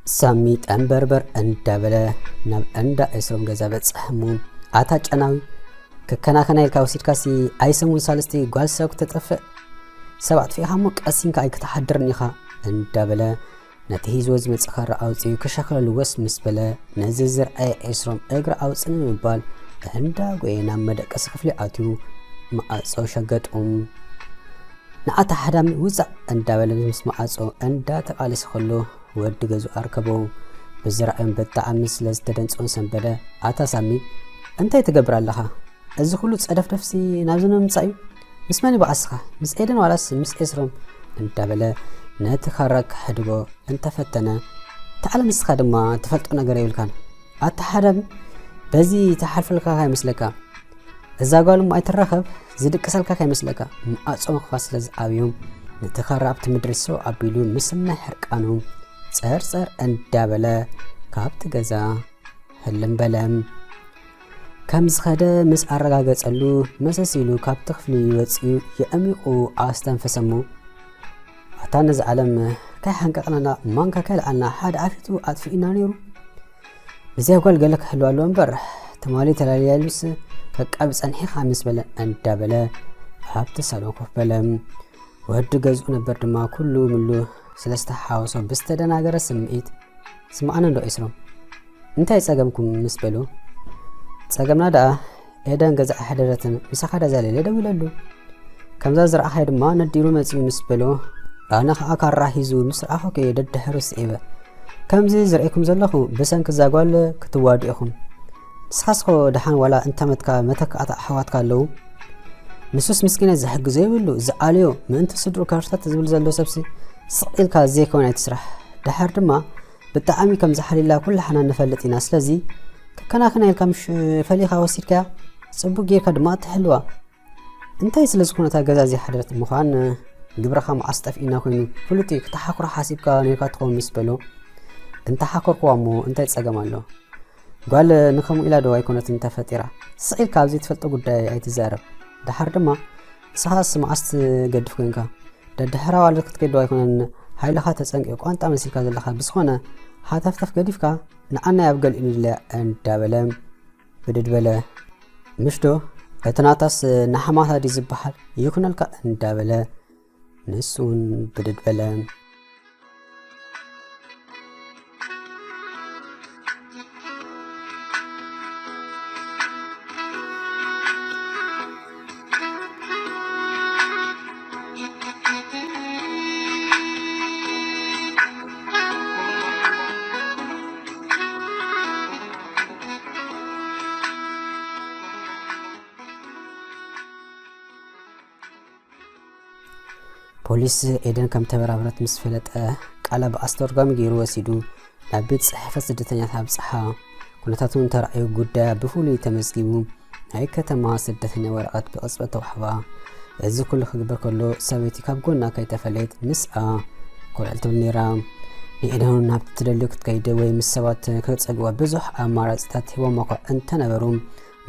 ሳሚ ጠንበርበር እንዳበለ ናብ እንዳ ኤስሮም ገዛ በጽሐ እሞ፣ ኣታ ጨናዊ፣ ክከናኸና ኢልካ ወሲድካሲ ኣይሰሙን ሳልስቲ ጓል ሰብ ክተጠፍእ፣ ሰብ ኣጥፊእኻ እሞ ቀሲንካ ኣይክትሓድርን ኢኻ እንዳበለ ነቲ ሒዝዎ ዝመጽእ ካራ ኣውጺኡ ክሸኽለሉ ወስ ምስ በለ፣ ነዚ ዝረኣየ ኤስሮም እግሪ ኣውጽእ ንምባል እንዳጎየ ናብ መደቀሲ ክፍሊ ኣትዩ መዓጾ ሸገጡ። ንኣታ ሓዳሚ ውጻእ እንዳበለ ምስ መዓጾ እንዳተቓለሰ ከሎ ወዲ ገዝኡ ኣርከቦ። ብዝረኣዮም ብጣዕሚ ስለ ዝተደንጸውን ሰንበደ፣ ኣታ ሳሚ፣ እንታይ ትገብር ኣለኻ? እዚ ኩሉ ጸደፍደፍሲ ናብዚ ንምምጻእ እዩ? ምስ መን እዩ በኣስኻ? ምስ ኤደን ዋላስ ምስ ኤስሮም? እንዳበለ ነቲ ካራ ክሕድጎ እንተፈተነ፣ ተዓለ ንስኻ ድማ ትፈልጦ ነገር የብልካን። ኣታ ሓዳሚ በዚ ትሓልፈልካ ከይመስለካ። እዛ ጓል እሞ ኣይትራኸብ፣ ዝድቅሰልካ ከይመስለካ። መዓጾ ምኽፋት ስለ ዝኣብዮም፣ ነቲ ካራ ኣብቲ ምድሪ ሰው ኣቢሉ ምስናይ ሕርቃኑ ጸርጸር እንዳበለ ካብቲ ገዛ ህልም በለ። ከም ዝኸደ ምስ ኣረጋገጸሉ፣ መሰስ ኢሉ ካብቲ ክፍሊ ወጺኡ የዕሚቑ ኣስተንፈሰ እሞ፣ ኣታ ነዚ ዓለም ከይሓንቀቕናና፣ ማንካ ከይልዓልና፣ ሓደ ኣፊቱ ኣጥፊኡና ነይሩ። እዚኣ ጓል ገለ ክህልዋ ኣለዎ እምበር፣ ትማሊ ተላልያሉስ ከቃቢ ጸኒሕኻ ምስ በለ እንዳበለ ኣብቲ ሳሎን ኮፍ በለ። ወዲ ገዝኡ ነበር ድማ ኩሉ ምሉ ስለ ዝተሓወሶ ብዝተደናገረ ስምዒት፣ ስምዓኒ እንዶ ኤስሮም፣ እንታይ ጸገምኩም ምስ በሉ፣ ጸገምና ደኣ ኤደን ገዛ ኣይሓደረትን፣ ምሳኻ ደኣ ዘለለ ደዊለሉ። ከምዛ ዝረኣኻዮ ድማ ነዲሩ መጺኡ ምስ በሎ፣ ኣነ ኸኣ ካራ ሒዙ ምስ ረኣኹ እየ ደድሕሩ ስዒበ። ከምዚ ዝርእየኩም ዘለኹ ብሰንኪ እዛ ጓል ክትዋድኡ ኢኹም። ንስኻስኮ ደሓን ዋላ እንታመትካ መተካእታ ኣሕዋትካ ኣለዉ። ንሱስ ምስኪናይ ዝሕግዞ የብሉ፣ ዝኣልዮ ምእንቲ ስድሩ ካርታት ዝብል ዘሎ ሰብሲ ስቕ ኢልካ ዘይኮነ ኣይትስራሕ። ደሓር ድማ ብጣዕሚ ከም ዝሓልዩላ ኩላሕና ንፈልጥ ኢና። ስለዚ ከከናኽና ኢልካ ምሽ ፈሊኻ ወሲድካያ፣ ጽቡቕ ጌርካ ድማ ትሕልዋ። እንታይ ስለ ዝኾነ እታ ገዛ እዚኣ ሓደረት ምዃን ግብርኻ መዓስ ጠፊእና ኮይኑ ፍሉጥ እዩ። ክተሓኽሮ ሓሲብካ ነይርካ ትኸውን ምስ በሎ፣ እንተሓከርክዋ እሞ እንታይ ጸገም ኣሎ? ጓል ንኸምኡ ኢላ ዶ ኣይኮነትን ተፈጢራ? ስቕ ኢልካ ኣብ ዘይትፈልጦ ጉዳይ ኣይትዛረብ። ደሓር ድማ ንስኻስ መዓስ ትገድፍ ኮንካ? ደድሕራ ዋልድ ክትከይድ ዶ ኣይኮነን ሓይልኻ ተጸንቂቑ ቋንጣ መሲልካ ዘለኻ? ብዝኾነ ሃተፍተፍ ገዲፍካ ንዓናይ ኣብ ገሊኡ ንድለያ እንዳበለ ብድድ በለ። ምሽ ዶ እቲ ናታስ ንሓማታ ድዩ ዝበሃል? ይኹነልካ እንዳበለ ንሱ እውን ብድድ በለ። ፖሊስ ኤደን ከም ተበራብረት ምስ ፈለጠ፣ ቃላ ብኣስተርጓሚ ገይሩ ወሲዱ ናብ ቤት ጽሕፈት ስደተኛታት ኣብጽሓ። ኩነታቱ እንተረኣዩ፣ ጉዳያ ብፍሉይ ተመዝጊቡ ናይ ከተማ ስደተኛ ወረቐት ብቕጽበት ተዋህባ። እዚ ኩሉ ክግበር ከሎ፣ ሰበይቲ ካብ ጎና ከይተፈለየት ምስኣ ኮልዕል ትብል ነይራ። ንኤደን ናብቲ ትደልዮ ክትከይድ ወይ ምስ ሰባት ከተጸግዋ ብዙሕ ኣማራጺታት ሂቦማ እኳ እንተነበሩ፣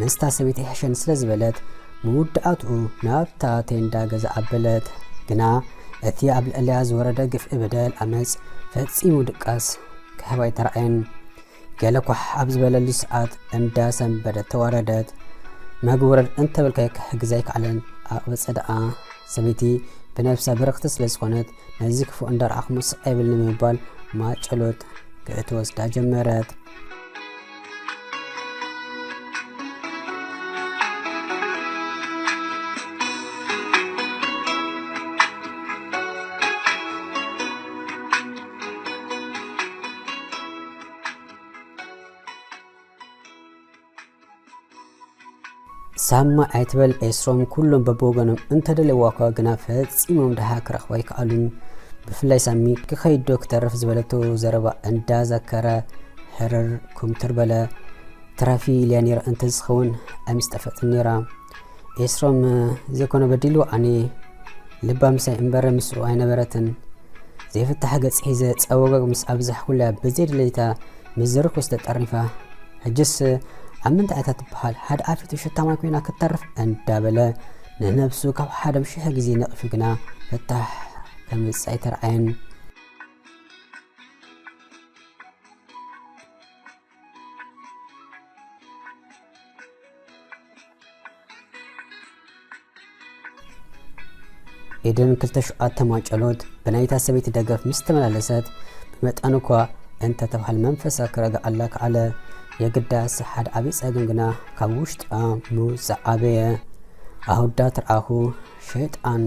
ምስታ ሰበይቲ ይሕሸኒ ስለ ዝበለት፣ መወዳእትኡ ናብታ ቴንዳ ገዛ ኣበለት። ግና እቲ ኣብ ልዕሊኣ ዝወረደ ግፍዒ፣ በደል፣ ዓመጽ ፈጺሙ ድቃስ ክህባ ኣይተራእየን። ገለ ኳሕ ኣብ ዝበለሉ ሰዓት እንዳ ሰንበደት ተዋረደት። መግቢ ውረድ እንተበልካዮ ክሕግዛ ኣይከኣለን። ኣቕበጸ ደኣ። ሰበይቲ ብነብሳ ብርኽቲ ስለ ዝኾነት፣ ነዚ ክፉእ እንዳረኣኹ ስቕ ኣይብልኒ ብምባል ማጨሎት ክትወስዳ ጀመረት። ሳማ ኣይትበል ኤስሮም፣ ኩሎም በብወገኖም እንተደለይዋ እኳ ግና ፈጺሞም ደሃ ክረኽባ ኣይከኣሉን። ብፍላይ ሳሚ፣ "ክኸይድ ዶ ክተርፍ?" ዝበለቶ ዘረባ እንዳዘከረ ሕርር ኩምትር በለ። ትረፊ ኢልያ ነይረ እንተዝኸውን ኣይምስጠፈጥን ነይራ። ኤስሮም ዘይኮነ በዲሉ ኣነ ልባ ምሳይ እምበር ምስኡ ኣይነበረትን። ዘይፍታሕ ገጽ ሒዘ ጸወገግ ምስ ኣብዛሕኩላ ብዘይድሌታ ምስ ዝርኩስ ተጠርኒፋ። ሕጅስ ኣብ ምንታይ እታ ትበሃል? ሓደ ኣፊቱ ሽታማይ ኮይና ክትተርፍ እንዳበለ ንነብሱ ካብ ሓደም ሽሕ ግዜ ነቒፉ ግና ፍታሕ ከምጽእ ኣይተርኣየን። ኤደን ክልተ ሸውዓተ ማንጨሎት ብናይታ ሰበይቲ ደገፍ ምስ ተመላለሰት፣ ብመጠኑ እኳ እንተተባህለ መንፈሳ ክረግኣላ ከኣለ። የግዳስ ሓደ ዓብዪ ጸገም ግና ካብ ውሽጣ ምውጻእ ኣበየ። ኣሁዳ ትርኣኹ ሸይጣን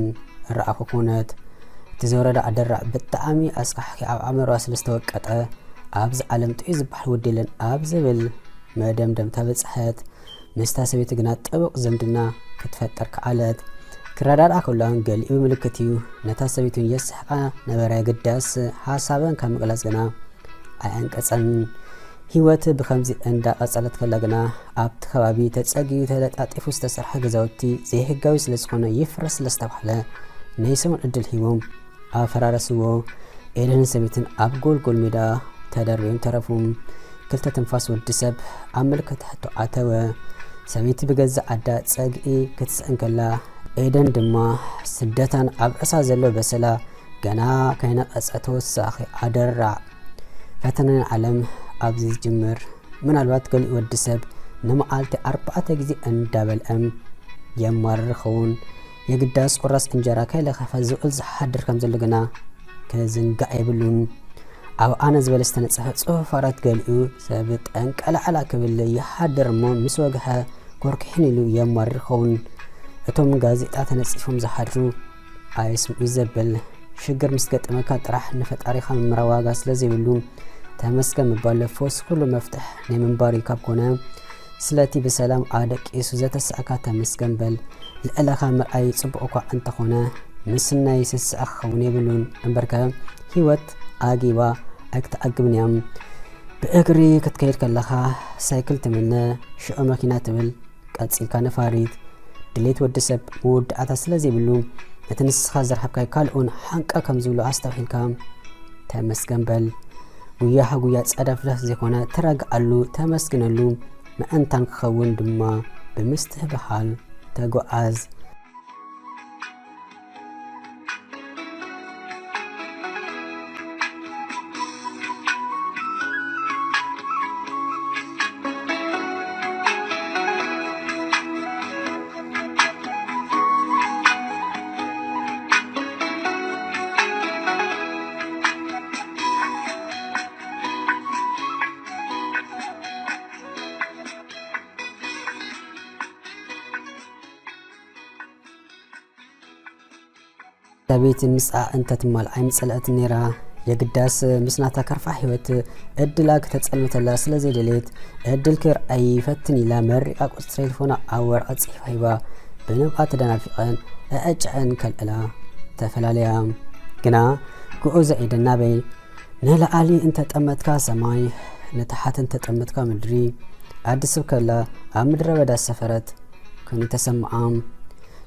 ርኣኹ ኮነት። እቲ ዝወረዳ ኣደራዕ ብጣዕሚ ኣስካሕኪ ኣብ ኣእምሮኣ ስለ ዝተወቀጠ፣ ኣብዚ ዓለም ጥዑይ ዝበሃል ወዲ የለን ኣብ ዝብል መደምደምታ በጽሐት። ምስታ ሰበይቲ ግና ጥቡቕ ዝምድና ክትፈጥር ከኣለት። ክረዳድኣ ከሎ ገሊኡ ምልክት እዩ። ነታ ሰበይቲ እውን የስሕቓ ነበረ። ግዳስ ሓሳበን ካብ ምግላጽ ግና ኣይኣንቀጸን። ህይወት ብኸምዚ እንዳቐጸለት ከላ ግና ኣብቲ ከባቢ ተጸጊኡ ተለጣጢፉ ዝተሰርሐ ገዛውቲ ዘይህጋዊ ስለ ዝኾነ ይፍረስ ስለ ዝተባህለ ናይ ሰሙን ዕድል ሂቦም ኣፈራረስዎ። ኤደንን ሰበይትን ኣብ ጎልጎል ሜዳ ተደርብዮም ተረፉ። ክልተ ትንፋስ ወዲ ሰብ ኣብ ምልክት ሕቶ ኣተወ። ሰበይቲ ብገዛእ ዓዳ ጸግዒ ክትስእን ከላ፣ ኤደን ድማ ስደታን ኣብ ርእሳ ዘሎ በሰላ ገና ከይነቐጸ ተወሳኺ ኣደራዕ። ፈተነ ናይ ዓለም ኣብዚ ዝጅምር። ምናልባት ገሊኡ ወዲ ሰብ ንመዓልቲ ኣርባዕተ ግዜ እንዳበልዐ የማርር ይኸውን። የግዳስ ቁራስ እንጀራ ከይለኸፈ ዝውዕል ዝሓድር ከም ዘሎ ግና ክዝንጋዕ የብሉን። ኣብ ኣነ ዝበለ ዝተነጸፈ ጽሑፍ ኣራት ገሊኡ ሰብ ጠንቀላዕላ ክብል ይሓድር እሞ ምስ ወግሐ ኮርኪሕን ኢሉ የማርር ይኸውን። እቶም ጋዜጣ ተነጺፎም ዝሓድሩ ኣይስምዑ ዘብል ሽግር ምስ ገጠመካ ጥራሕ ንፈጣሪኻ ምምራ ዋጋ ስለ ዘይብሉ ተመስገን ምባል ፈውሲ ኩሉ መፍትሕ ናይ ምንባር እዩ። ካብ ኮነ ስለቲ ብሰላም ኣደቂሱ ዘተሳእካ ተመስገን በል። ልዕለኻ ምርኣይ ጽቡቕ እኳ እንተኾነ ምስናይ ስስዐ ክኸውን የብሉን። እምበርከ ህይወት ኣጊባ ኣይክትኣግብን እያ። ብእግሪ ክትከይድ ከለኻ ሳይክል ትምነ፣ ሽዑ መኪና ትብል፣ ቀጺልካ ነፋሪት። ድሌት ወዲ ሰብ መወዳእታ ስለ ዘይብሉ፣ ነቲ ንስኻ ዝረኸብካይ ካልኦን ሓንቃ ከም ዝብሎ ኣስተውሒልካ ተመስገን በል። ጉያኻ ጉያ ጸዳፍዳፍ ዘይኮነ፣ ተረግኣሉ፣ ተመስግነሉ፣ ምእንታን ክኸውን ድማ ብምስትብሃል ተጓዓዝ። ሰበይቲ ምስኣ እንተትማል ኣይምጸልአትን ነይራ። የግዳስ ምስ ናታ ከርፋሕ ህይወት ዕድላ ክተጸልምተላ ስለ ዘይደለየት፣ ዕድል ክርኣይ ይፈትን ኢላ መሪቓ ቁጽሪ ቴሌፎና ኣብ ወረቐት ጽሒፋ ሂባ፣ ብንብዓት ተደናፊቐን ኣዕጭዐን ከልዕላ ተፈላለያ። ግና ግኡዝ ኤደን ናበይ ንላዕሊ እንተጠመትካ ሰማይ፣ ንታሕቲ እንተጠመትካ ምድሪ፣ ኣዲ ሰብ ከላ ኣብ ምድረ በዳ ዝሰፈረት ኮይኑ ተሰምዓ።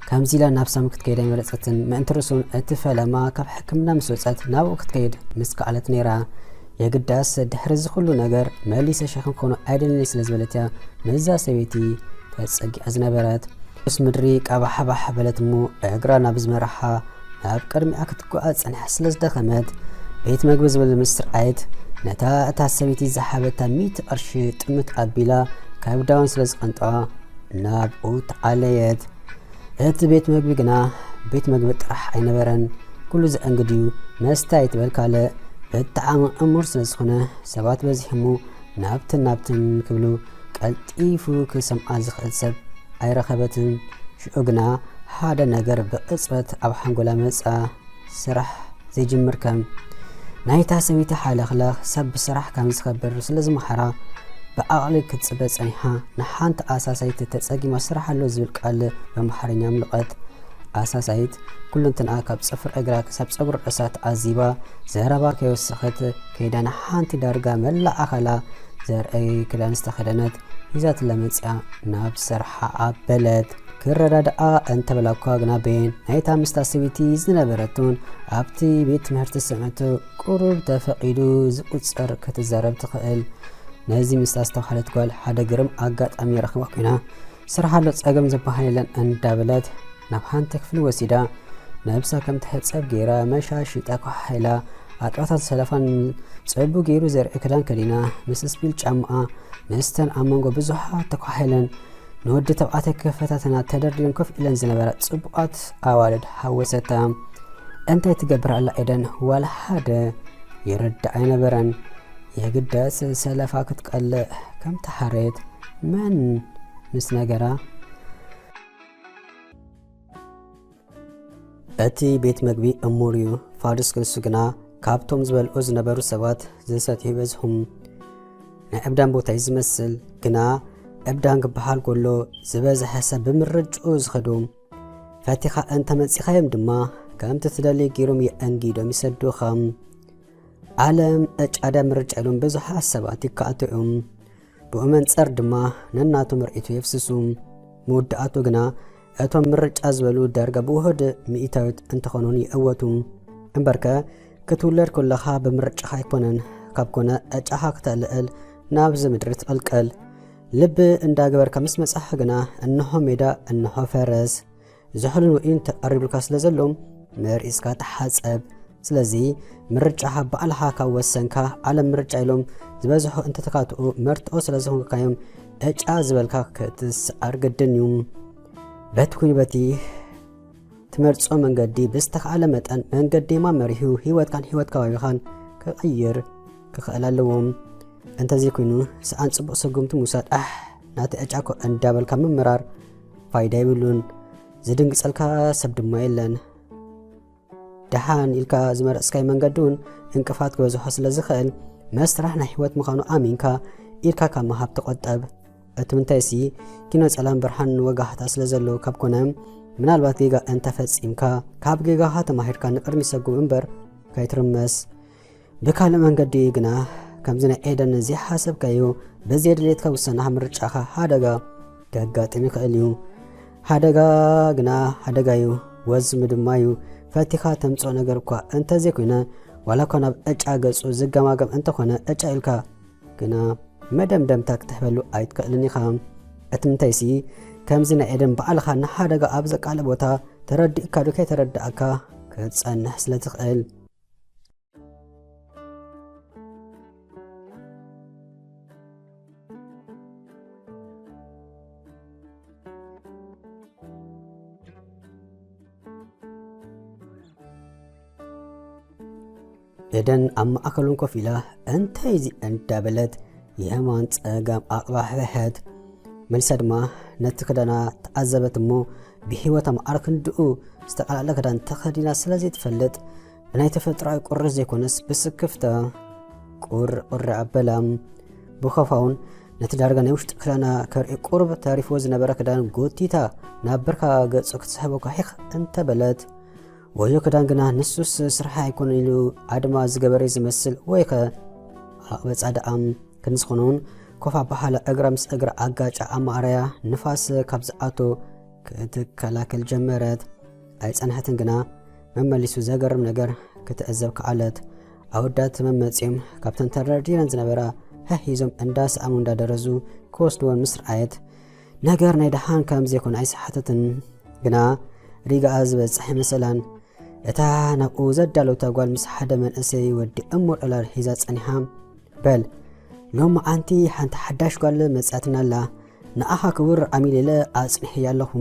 ከምዚ ኢላ ናብ ሳሚ ክትከይድ ኣይመረጸትን። ምእንቲ ርእሱ እቲ ፈለማ ካብ ሕክምና ምስ ወጸት ናብኡ ክትከይድ ምስ ከኣለት ነይራ። የግዳስ ድሕሪ እዚ ኩሉ ነገር መሊሰ ሸኽም ክኾኖ ኣይደልን ስለ ዝበለት እያ ምስዛ ሰበይቲ ተጸጊዓ ዝነበረት። ምስ ምድሪ ቃባሕባሕ በለት እሞ እግራ ናብ ዝመርሓ ናብ ቅድሚኣ ክትጓዓዝ ጸኒሓ ስለ ዝደኸመት፣ ቤት መግቢ ዝብል ምስ ረኣየት፣ ነታ እታ ሰበይቲ ዝሃበታ ሚእቲ ቅርሺ ጥምት ኣቢላ ከብዳውን ስለ ዝቐንጠዋ ናብኡ ተኣለየት። እቲ ቤት መግቢ ግና ቤት መግቢ ጥራሕ ኣይነበረን። ኩሉ ዘእንግድ እዩ። መስተ ኣይትበል ካልእ። ብጣዕሚ ዕሙር ስለ ዝኾነ ሰባት በዚሖሞ ናብትን ናብትን ክብሉ ቀልጢፉ ክሰምዓ ዝኽእል ሰብ ኣይረኸበትን። ሽዑ ግና ሓደ ነገር ብቕጽበት ኣብ ሓንጎላ መጻ። ስራሕ ዘይጅምር ከም ናይታ ሰበይቲ ሓለኽላኽ ሰብ ብስራሕ ከም ዝኸብር ስለ ዝመሃራ ብዓቕሊ ክትጽበ ጸኒሓ። ንሓንቲ ኣሳሳይት ተጸጊማ ስራሕ ኣሎ ዝብል ቃል ብኣምሓርኛ ኣምለቐት። ኣሳሳይት ኩለንትንኣ ካብ ጽፍሪ እግራ ክሳብ ጸጉሪ ርእሳ ተዓዚባ ዘረባ ከይወሰኸት ከይዳ ንሓንቲ ዳርጋ መላእ ኣኻላ ዘርኢ ክዳን ዝተኸደነት ሒዛትላ መጺኣ ናብ ስርሓ ኣበለት። ክረዳድኣ እንተበላ እኳ ግና ቤን ናይታ ምስታ ሰበይቲ ዝነበረቱን ኣብቲ ቤት ትምህርቲ ስምዕቱ ቁሩብ ተፈቒዱ ዝቁጸር ክትዛረብ ትኽእል። ነዚ ምስ ኣስተውሃለት ጓል ሓደ ግርም ኣጋጣሚ ረኽባ ኮይና፣ ስራሕ ኣሎ ጸገም ዝበሃል የለን እንዳበለት ናብ ሓንቲ ክፍሊ ወሲዳ ነብሳ ከም ትሕጸብ ገይራ መሻሽ ተኳሓሒላ ኣጥባታን ሰለፋን ጽቡቕ ገይሩ ዘርኢ ክዳን ከዲና ምስ ስፒል ጫማኣ ምስተን ኣብ መንጎ ብዙሓት ተኳሒለን ንወዲ ተባዕታይ ክፈታተና ተደርዲረን ኮፍ ኢለን ዝነበራ ጽቡቓት ኣዋልድ ሓወሰታ። እንታይ ትገብር ኣላ ኤደን? ዋላ ሓደ ይርዳእ ኣይነበረን። የግዳስ ሰለፋ ክትቀልዕ ከም ተሓረየት መን ምስ ነገራ? እቲ ቤት መግቢ እሙር እዩ። ፋዱስ ክንሱ ግና ካብቶም ዝበልዑ ዝነበሩ ሰባት ዝሰትዩ ይበዝሑ። ናይ ዕብዳን ቦታ እዩ ዝመስል፣ ግና ዕብዳን ክበሃል ከሎ ዝበዝሐ ሰብ ብምርጭኡ ዝኸዱ። ፈቲኻ እንተ መጺኻዮም ድማ ከምቲ ትደሊ ገይሮም የእንጊዶም ይሰዱኻ። ዓለም ዕጫ ድያ ምርጫ ኢሎም ብዙሓት ሰባት ይከኣቱ እዮም። ብኡ መንጸር ድማ ነናቶም ርእይቶ የፍስሱ። መወዳእቱ ግና እቶም ምርጫ ዝበሉ ዳርጋ ብውሑድ ሚእታዊት እንተኾኑን ይእወቱ። እምበርከ ክትውለድ ከለኻ ብምርጫኻ ኣይኮነን፣ ካብ ኮነ ዕጫኻ ክተልዕል ናብዚ ምድሪ ትቕልቀል። ልቢ እንዳገበርካ ምስ መጻኻ ግና እንሆ ሜዳ እንሆ ፈረስ። ዝሑልን ውዑይን ተቐሪብልካ ስለ ዘሎ መሪጽካ ተሓጸብ። ስለዚ ምርጫኻ ባዕልኻ ካብ ወሰንካ፣ ዓለም ምርጫ ኢሎም ዝበዝሑ እንተተካትኡ መርትዖ ስለ ዝኾንካዮም ዕጫ ዝበልካ ክትስዓር ግድን እዩ። በቲ ኩን በቲ ትመርጾ መንገዲ ብዝተኻእለ መጠን መንገዲ የማ መሪሑ ህይወትካን ህይወት ከባቢኻን ክቕይር ክኽእል ኣለዎም። እንተዘይኮይኑ ሰኣን ጽቡቕ ስጉምቲ ምውሳድ ኣሕ ናቲ ዕጫ እኮ እንዳበልካ ምምራር ፋይዳ የብሉን። ዝድንግጸልካ ሰብ ድማ የለን። ደሓን ኢልካ ዝመረጽካይ መንገዲ እውን እንቅፋት ክበዝሖ ስለ ዝኽእል መስራሕ ናይ ህይወት ምዃኑ ኣሚንካ ኢድካ ካብ ምሃብ ተቖጠብ። እቲ ምንታይሲ ኪኖ ጸላም ብርሃን ወጋሕታ ስለ ዘለዎ ካብ ኮነ ምናልባት ጌጋ እንተፈጺምካ ካብ ጌጋኻ ተማሂርካ ንቕድሚ ሰጉም እምበር ከይትርመስ። ብካልእ መንገዲ ግና ከምዚ ናይ ኤደን ዘይሓሰብካዮ ብዘየድልየትካ ውሳናኻ ምርጫኻ ሓደጋ ከጋጥም ይኽእል እዩ። ሓደጋ ግና ሓደጋ እዩ፣ ወዝሚ ድማ እዩ። ፈቲኻ ተምጽኦ ነገር እኳ እንተዘይኮይነ ዋላ እኳ ናብ ዕጫ ገጹ ዝገማገም እንተኾነ ዕጫ ኢልካ ግና መደምደምታ ክትሕበሉ ኣይትክእልን ኢኻ። እቲ ምንታይሲ ከምዚ ናይ ኤደን ባዕልኻ ንሓደጋ ኣብ ዘቃልዕ ቦታ ተረዲእካ ዶ ከይተረዳእካ ክትጸንሕ ስለ ትኽእል። ኤደን ኣብ ማእከሎም ኮፍ ኢላ እንታይ እዚ እንዳበለት የማን ጸጋም ኣቕባሕበሐት። መሊሳ ድማ ነቲ ክዳና ተዓዘበት እሞ ብህይወታ ማዕረ ክንድኡ ዝተቐላዕለ ክዳን ተኸዲና ስለ ዘይትፈልጥ ብናይ ተፈጥሮኣዊ ቁሪ ዘይኮነስ ብስክፍታ ቁር ቁሪ ኣበላ። ብኸፋውን ነቲ ዳርጋ ናይ ውሽጢ ክዳና ከርኢ ቁሩብ ተሪፍዎ ዝነበረ ክዳን ጎቲታ ናብ ብርካ ገጹ ክትስሕቦ ኳሒኽ እንተበለት፣ ወዮ ክዳን ግና ንሱስ ስራሕ ኣይኮነን ኢሉ ኣድማ ዝገበረ ዝመስል ወይኸ ኣቕበጻ ደኣ። ክንዝኾነ እውን ኮፍ ኣባሃላ እግራ ምስ እግራ ኣጋጫ ኣማዕረያ ንፋስ ካብ ዝኣቶ ክትከላከል ጀመረት። ኣይጸንሐትን ግና መመሊሱ ዘገርም ነገር ክትዕዘብ ከኣለት። ኣወዳት መመጺኦም ካብተን ተደርዲረን ዝነበራ ሃህ ሂዞም እንዳሰኣሙ እንዳደረዙ ክወስድወን ምስ ረኣየት ነገር ናይ ደሓን ከም ዘይኮነ ኣይሰሓተትን። ግና ሪጋኣ ዝበጽሕ ይመሰላን። እታ ናብኡ ዘዳለውታ ጓል ምስ ሓደ መንእሰይ ወዲ እሙር ዕላል ሒዛ ጸኒሓ፣ በል ሎሚ ኣንቲ ሓንቲ ሓዳሽ ጓል መጽያትና ኣላ፣ ንኣኻ ክቡር ዓሚል ኢለ ኣጽኒሐያ ኣለኹ።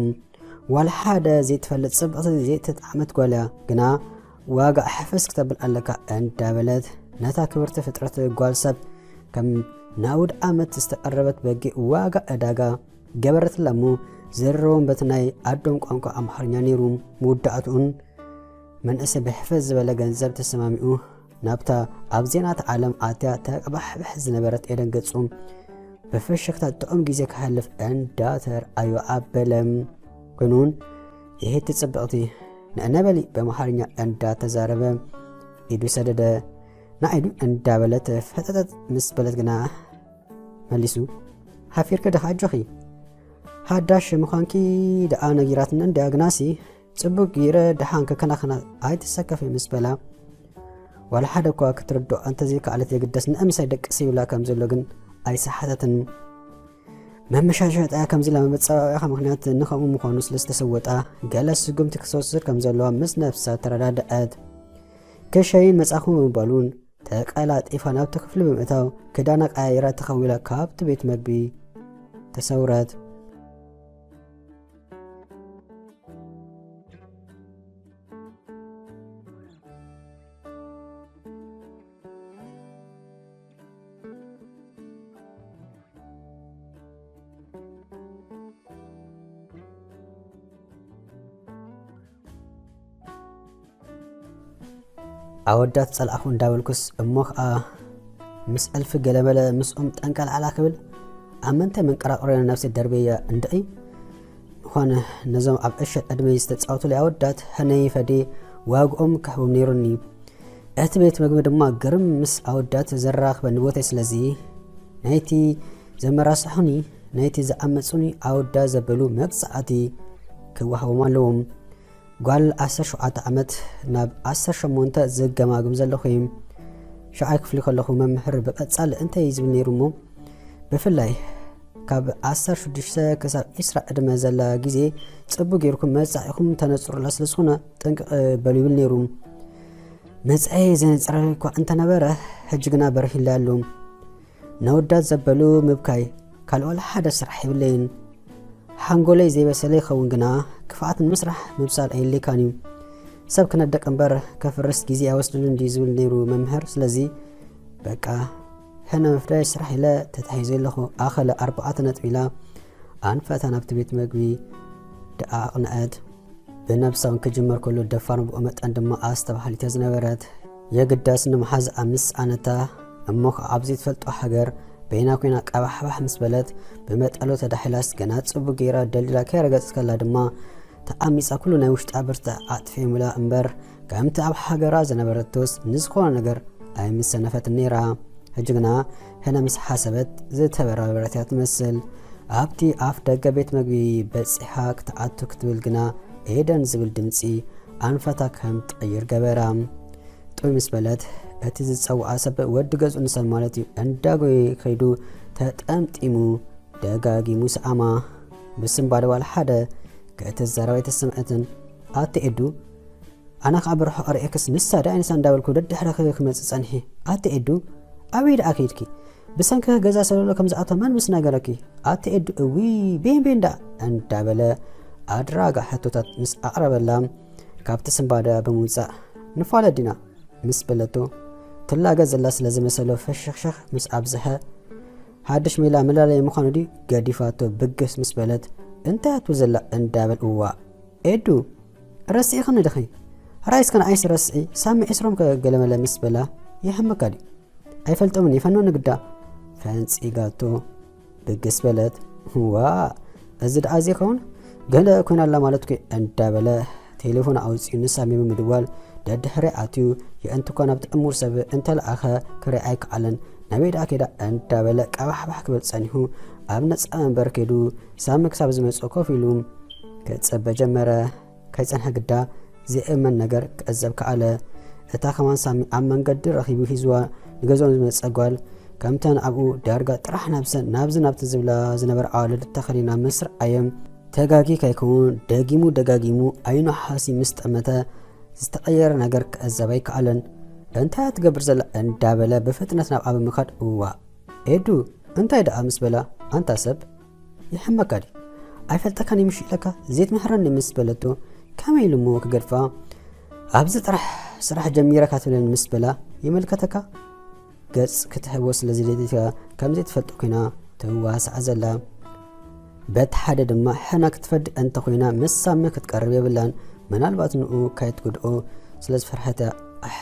ዋላ ሓደ ዘይትፈልጥ ጽብቕቲ ዘይተጣዕመት ጓል እያ፣ ግና ዋጋ ሕፍስ ክተብል ኣለካ እንዳበለት ነታ ክብርቲ ፍጥረት ጓል ሰብ ከም ናውድ ዓመት ዝተቐረበት በጊዕ ዋጋ ዕዳጋ ገበረትላ እሞ ዝርርቦም በቲ ናይ ኣዶም ቋንቋ ኣምሓርኛ ነይሩ። መወዳእትኡን መንእሰይ ብሕፍስ ዝበለ ገንዘብ ተሰማሚኡ ናብታ ኣብ ዜናት ዓለም ኣትያ ተቅባሕብሕ ዝነበረት ኤደን ገጹ ብፍሽኽታ ጥዑም ግዜ ክሓልፍ እንዳተርኣዮ ኣበለ። ኮይኑን ይሄቲ ጽብቕቲ ንዕነበሊ በምሓርኛ እንዳተዛረበ ኢዱ ሰደደ። ንዓይዱ እንዳበለት ፈጠጠጥ ምስ በለት ግና መሊሱ ሓፊርኪ ድኻ ኣጆኺ ሓዳሽ ምዃንኪ ደኣ ነጊራትና እንድያ ግናሲ ጽቡቅ ገይረ ደሓን ከከናኸና ኣይትሰከፊ ምስ በላ ዋላ ሓደ እኳ ክትርድኦ እንተዘይከኣለት የግደስ ንእምሳይ ደቅስ ይብላ ከም ዘሎ ግን ኣይሰሓተትን። መመሻሸጣ ከምዚ ኢላ መመጻባበቂኻ ምኽንያት ንኸምኡ ምዃኑ ስለ ዝተሰወጣ ገለ ስጉምቲ ክትወስድ ከም ዘለዋ ምስ ነብሳ ተረዳድዐት። ክሸይን መጻኹ ብምባሉን ተቐላጢፋ ናብቲ ክፍሊ ብምእታው ክዳና ቀያይራ ተኸዊላ ካብቲ ቤት መግቢ ተሰውረት። ኣወዳት ጸላእኹ እንዳበልኩስ እሞ ኸኣ ምስ እልፊ ገለመለ ምስኦም ጠንቀልዓላ ክብል ኣብ ምንታይ መንቀራቕሮ ነብሲ ደርበያ እንድዒ። ምዃነ ነዞም ኣብ ዕሸል ዕድመይ ዝተጻወቱለይ ኣወዳት ህነይ ፈዴ ዋግኦም ክህቦም ነይሩኒ። እቲ ቤት መግቢ ድማ ግርም ምስ ኣወዳት ዘራኽበኒ ቦታ እዩ። ስለዚ ናይቲ ዘመራስሑኒ፣ ናይቲ ዝኣመጹኒ ኣወዳት ዘበሉ መብጻዕቲ ክወሃቦም ኣለዎም። ጓል ዓሰርተ ሸውዓተ ዓመት ናብ ዓሰርተ ሸሞንተ ዝገማግም ዘለኹ እየ። ሻዓይ ክፍሊ ከለኹ መምህር ብቐጻሊ እንታይ እዩ ዝብል ነይሩ እሞ፣ ብፍላይ ካብ ዓሰርተ ሽዱሽተ ክሳብ ዒስራ ዕድመ ዘላ ግዜ ጽቡቕ ጌርኩም መጻኢኹም ተነጽሩላ ስለ ዝኾነ ጥንቅቕ በሉ ይብል ነይሩ። መጻኢ ዘነጸረ እኳ እንተነበረ፣ ሕጂ ግና በሪሂላ ኣሎ። ነወዳት ዘበሉ ምብካይ ካልእ ዋላ ሓደ ስራሕ የብለይን። ሓንጎለይ ዘይበሰለ ይኸውን ግና ክፍኣት ንምስራሕ ምብሳል ኣየድልየካን እዩ። ሰብ ክነድቕ እምበር ከፍርስ ግዜ ኣይወስደሉን ድዩ ዝብል ነይሩ መምህር። ስለዚ በቃ ሕነ ምፍዳይ ስራሕ ኢለ ተታሒዘ ኣለኹ። ኣኸለ ኣርባዕተ ነጥቢ ኢላ ኣንፈታ ናብቲ ቤት መግቢ ደኣ ኣቕንዐት። ብነብሳ እውን ክጅመር ከሎ ደፋር ብኡ መጠን ድማ ኣስተባሃሊት እያ ዝነበረት። የግዳስ ንምሓዝ ኣብ ምስ ኣነታ እሞ ኸዓ ኣብ ዘይትፈልጦ ሃገር በይና ኮይና ቀባሕባሕ ምስ በለት ብመጠሎ ተዳሒላስ ገና ጽቡቕ ገይራ ደልዲላ ከይረገጸት ከላ ድማ ተኣሚጻ ኩሉ ናይ ውሽጣ ብርትዕ ኣጥፊኦምላ እምበር ከምቲ ኣብ ሃገራ ዝነበረቶስ ንዝኾነ ነገር ኣይምሰነፈትን ነይራ። ሕጂ ግና ሕነ ምስ ሓሰበት ዝተበራበረት እያ ትመስል። ኣብቲ ኣፍ ደገ ቤት መግቢ በጺሓ ክትኣቱ ክትብል ግና ኤደን ዝብል ድምጺ ኣንፈታ ከም ትቕይር ገበራ። ጥውይ ምስ በለት እቲ ዝጸውዓ ሰብ ወዲ ገዝኡ ንሰን ማለት እዩ እንዳጎየ ከይዱ ተጠምጢሙ ደጋጊሙ ሰኣማ። ብስንባደ ዋላ ሓደ ክትዛረብ ኣይተሰምዐትን። ኣቲ ኤዱ፣ ኣነ ኸኣ ብርሑቕ ርእየክስ ንሳ ድያ ንሳ እንዳበልኩ ደድሕረኺ ክመጽእ ጸኒሐ። ኣቲ ኤዱ፣ ኣበይ ደኣ ከይድኪ? ብሰንኪ ገዛ ሰለሎ ከም ዝኣቶ መን ምስ ነገረኪ? ኣቲ ኤዱ፣ እዊ፣ ቤን ቤን ደኣ እንዳበለ ኣድራጋ ሕቶታት ምስ ኣቕረበላ ካብቲ ስንባደ ብምውጻእ ንፋለጥ ዲና ምስ በለቶ ትላገ ዘላ ስለ ዝመሰሎ ፈሸኽሸኽ ምስ ኣብዝሐ ሓድሽ ሜላ መላለይ ምዃኑ ድዩ ገዲፋቶ ብግስ ምስ በለት እንታይ ኣትብል ዘላ እንዳበል እዋ ኤዱ ረሲእኽኒ ድኺ? ራይስ ከነኣይስ ረስዒ ሳሚ ዒስሮም ከገለመለ ምስ በላ ይሕመካ ድዩ? ኣይፈልጦምን ይፈኖ ንግዳ ፈንጺጋቶ ብግስ በለት። ዋ እዚ ደኣ ዘይኸውን ገለ ኮይና ኣላ ማለት ኮ እንዳበለ ቴሌፎን ኣውፂኡ ንሳሚ ብምድዋል ደድሕሪ ኣትዩ የእንትኮ ናብ ጥዕሙር ሰብ እንተለኣኸ ክርኢ ኣይከኣለን ናበይ ደኣ ከይዳ እንዳበለ ቀባሕባሕ ክብል ጸኒሑ ኣብ ነፃ መንበር ከይዱ ሳሚ ክሳብ ዝመፅእ ኮፍ ኢሉ ክፀበ ጀመረ። ከይጸንሐ ግዳ ዘይእመን ነገር ክዕዘብ ከኣለ። እታ ከማን ሳሚ ኣብ መንገዲ ረኺቡ ሒዝዋ ንገዝኦም ዝመጸ ጓል፣ ከምተን ኣብኡ ዳርጋ ጥራሕ ነብሰን ናብዚ ናብቲ ዝብላ ዝነበራ ኣዋልድ ተኸዲና ምስ ረኣየም፣ ተጋጊ ከይከውን ደጊሙ ደጋጊሙ ኣይኑ ሓሲ ምስ ጠመተ ዝተቐየረ ነገር ክዕዘብ ኣይከኣለን። እንታይ እያ ትገብር ዘላ እንዳበለ ብፍጥነት ናብኣ ብምኻድ እዋእ ኤዱ እንታይ ደኣ ምስ በላ ኣንታ ሰብ ይሕመካ ድዩ? ኣይፈልጠካን እዩ ምሽ ኢለካ ዘይትምህረኒ ምስ በለቶ ከመይ ኢሉ እሞ ክገድፋ ኣብዚ ጥራሕ ስራሕ ጀሚረካ ትብለኒ ምስ በላ ይምልከተካ ገጽ ክትሕቦ ስለ ዝደሊትካ ከም ዘይትፈልጦ ኮይና ትዋሳዕ ዘላ በቲ ሓደ ድማ ሕና ክትፈድእ እንተኾይና ምስ ሳሚ ክትቀርብ የብላን ምናልባት ንኡ ከይትጉድኦ ስለ ዝፈርሐት እያ ኣሕ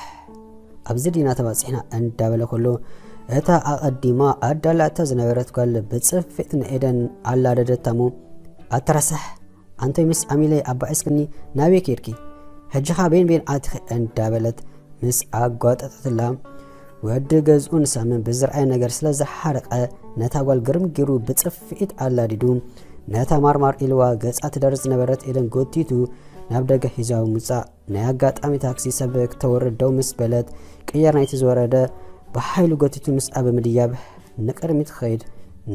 ኣብዚ ዲና ተባጺሕና እንዳበለ ከሎ እታ ኣቐዲማ ኣዳላታ ዝነበረት ጓል ብጽፍዒት ንኤደን ኣላደደታ እሞ ኣተረሳሕ ኣንቶይ ምስ ኣሚለይ ኣባዒስክኒ ናበይ ከይድኪ ሕጂኻ ቤን ቤን ኣትኺ እንዳበለት ምስ ኣጓጠጠትላ ወዲ ገዝኡ ንሳምን ብዝረኣየ ነገር ስለ ዝሓረቐ ነታ ጓል ግርም ገይሩ ብጽፍዒት ኣላዲዱ ነታ ማርማር ኢልዋ ገጻ ትደርዝ ዝነበረት ኤደን ጎቲቱ ናብ ደገ ሒዛዊ ምውጻእ ናይ ኣጋጣሚ ታክሲ ሰብ ክተወርድ ደው ምስ በለት ቅየር ናይቲ ዝወረደ ብሓይሉ ጎቲቱ ምስኣ ብምድያብ ንቅድሚት ክኸይድ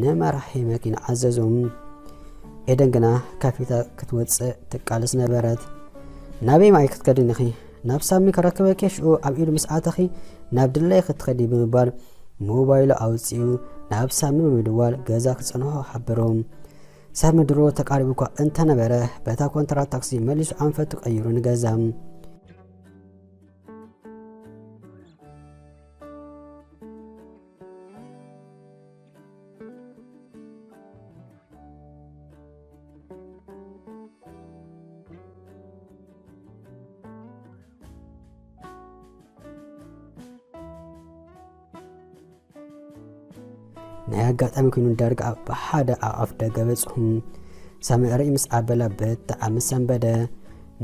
ንመራሒ መኪና ኣዘዞም። ኤደን ግና ከፊታ ክትወጽእ ትቃለስ ነበረት። ናበይ ማይ ክትከድን ኢኺ? ናብ ሳሚ ከረክበኪ ሽኡ ኣብ ኢዱ ምስ ኣተኺ ናብ ድለይ ክትኸዲ ብምባል ሞባይሉ ኣውጺኡ ናብ ሳሚ ብምድዋል ገዛ ክጸንሖ ሓበሮም። ሳሚ ድሮ ተቃሪቡ እኳ እንተነበረ በታ ኮንትራት ታክሲ መሊሱ ኣንፈቱ ቀይሩ ንገዛ ናይ ኣጋጣሚ ኮይኑ ዳርጋ ኣብ ሓደ ኣብ ኣፍ ደገ በጽሑ። ሳሚ ርእይ ምስ ኣበላ ብጣዕሚ ሰንበደ።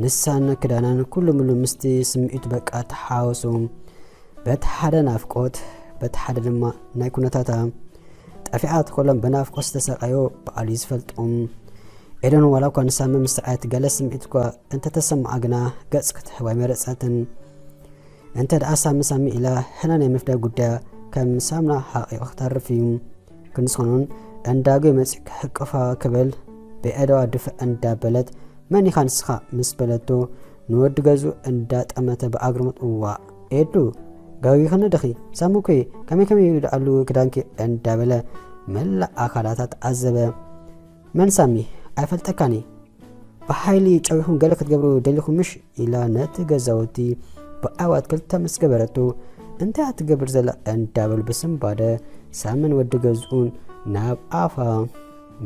ንሳን ክዳናን ኩሉ ምሉ ምስቲ ስምዒቱ በቃ ተሓወሱ። በቲ ሓደ ናፍቆት፣ በቲ ሓደ ድማ ናይ ኩነታታ ጠፊኣት ኮሎም ብናፍቆት ዝተሰቃዮ በዓሉ እዩ ዝፈልጦም። ኤደን ዋላ እኳ ንሳሚ ምስ ሰዓት ገለ ስምዒት እኳ እንተተሰምዓ ግና ገጽ ክትሕብ ኣይመረጸትን። እንተ ደኣ ሳሚ ሳሚ ኢላ ሕና ናይ ምፍዳይ ጉዳያ ከም ሳምና ሓቂቑ ክተርፍ እዩ። ክንስኸኑን እንዳጎ መጺ ክሕቅፋ ክብል ብኤደዋ ድፍዕ እንዳበለት መን ኢኻ ንስኻ ምስ በለቶ ንወዲ ገዙ እንዳጠመተ ብኣግርሞት እዋእ ኤዱ ጋጊኽኒ ድኺ ሳሚ እኮ ከመይ ከመይ ይውድኣሉ ክዳንኪ እንዳበለ መላእ ኣካላታ ተዓዘበ። መን ሳሚ ኣይፈልጠካኒ ብሓይሊ ጨዊኹም ገለ ክትገብሩ ደሊኹም ምሽ ኢላ ነቲ ገዛውቲ ብኣዋት ክልተ ምስ ገበረቱ እንታይ እያ ትገብር ዘላ እንዳበሉ ብስንባደ ሳምን ወዲ ገዝኡን ናብ ኣፋ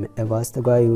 ምእባስ ተጓዩ።